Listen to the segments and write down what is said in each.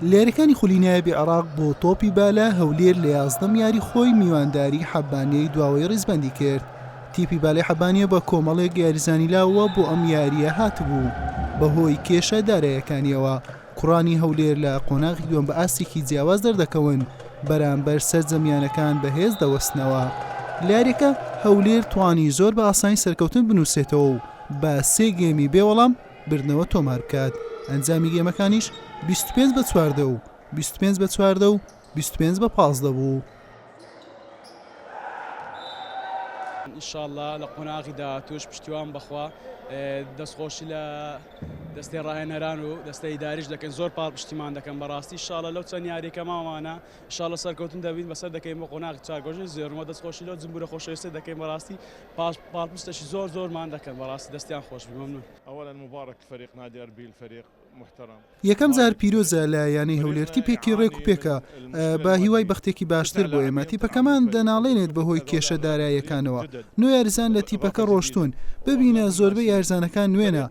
لە یاریەکانی خولی نایابی عێراق بۆ تۆپی بالە، هەولێر لە یازدەم یاری خۆی میوانداری حەبانیەی دواوەی ڕیزبەندی کرد. تیپی بالەی حەبانیە بە کۆمەڵێک یاریزانی لاوەوە بۆ ئەم یارییە هاتبوو، بەهۆی کێشە داراییەکانیەوە کوڕانی هەولێر لە قۆناغی دووەم بە ئاستێکی جیاواز دەردەکەون، بەرامبەر سەرجەم یانەکان بەهێز دەوەستنەوە. لە یاریەکە هەولێر توانی زۆر بە ئاسانی سەرکەوتن بنووسێتەوە و بە سێ گێمی بێ وەڵام بردنەوە تۆمار بکات، ئەنجامی گێمەکانیش 25 بە 14 و 25 بە 14 و 25 بە 15 بوو. ان شاءاللە لە قۆناغی داهاتووش پشتیوان بەخوا دەستخۆشی لە دەستەی ڕاهێنەران و دەستەی ئیداریش دەکەین زۆر پاڵپشتیمان دەکەن بەڕاستی ان شاءاللە لەو چەند یاریەکە ماوانە ان شاءاللە سەرکەوتن دەبین بەسەر دەکەین بۆ قۆناغی چارگۆشەی زێڕین و دەستخۆشی لەو جمبورە خۆشەویستە دەکەین بەڕاستی پاڵپشتەشی زۆر زۆرمان دەکەن بەڕاستی دەستیان خۆش بی مەمنون. اولا مبارک فريق نادي اربيل فريق محترم. یەکەم جار پیرۆزە لە یانەی هەولێر تیپێکی ڕێک و پێکە بە هیوای بەختێکی باشتر بۆ ئێمە تیپەکەمان دەناڵێنێت بەهۆی کێشە داراییەکانەوە نۆ یاریزان لە تیپەکە ڕۆشتوون ببینە زۆربەی یاریزانەکان نوێنە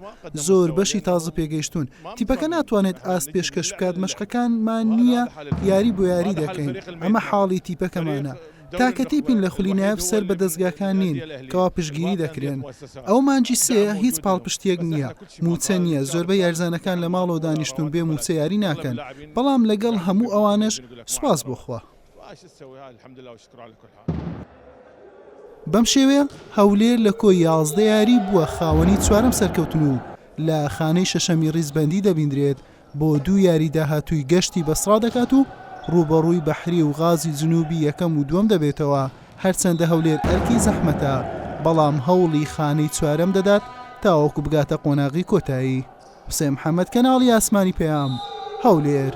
زۆر بەشی تازە پێگەیشتوون تیپەکە ناتوانێت ئاست پێشکەش بکات مەشقەکانمان نییە یاری بۆ یاری دەکەین ئەمە حاڵی تیپەکەمانە تاکە تیپین لە خولی نایاب سەر بە دەزگاکان نین کەوا پشتگیری دەکرێن ئەو مانگی سێیە هیچ پاڵپشتیەک نییە موچە نییە زۆربەی یاریزانەکان لە ماڵەوە دانیشتوون بێ موچە یاری ناکەن بەڵام لەگەڵ هەموو ئەوانەش سوپاس بۆ خوا. بەم شێوەیە هەولێر لە کۆی 11 یاری بووە خاوەنی چوارەم سەرکەوتن و لە خانەی شەشەمی ڕیزبەندی دەبیندرێت بۆ دوو یاری داهاتووی گەشتی بەسڕا دەکات و ڕووبەڕووی بەحری و غازی جنوبی یەکەم و دووەم دەبێتەوە، هەرچەندە هەولێر ئەرکی زەحمەتە، بەڵام هەوڵی خانەی چوارەم دەدات تاوەکو بگاتە قۆناغی کۆتایی. حوسێن محەمەد، کەناڵی ئاسمانی پەیام، هەولێر.